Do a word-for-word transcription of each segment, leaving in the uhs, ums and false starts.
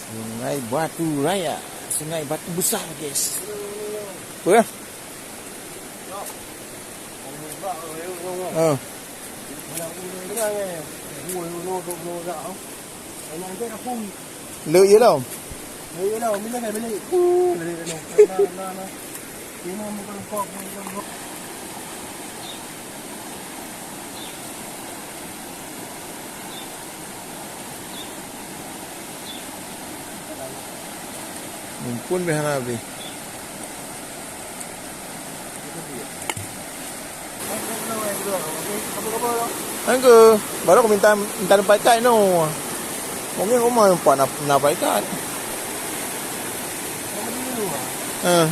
Sungai Batu Raya, Sungai Batu Besar, guys. Apa? Ha. Le ye lom. Mumpun beh hana habéh. Engke, baru aku minta, minta tempat ikat no. Mungkin rumah nampak na, na tempat ikat. Ha.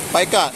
Paikat.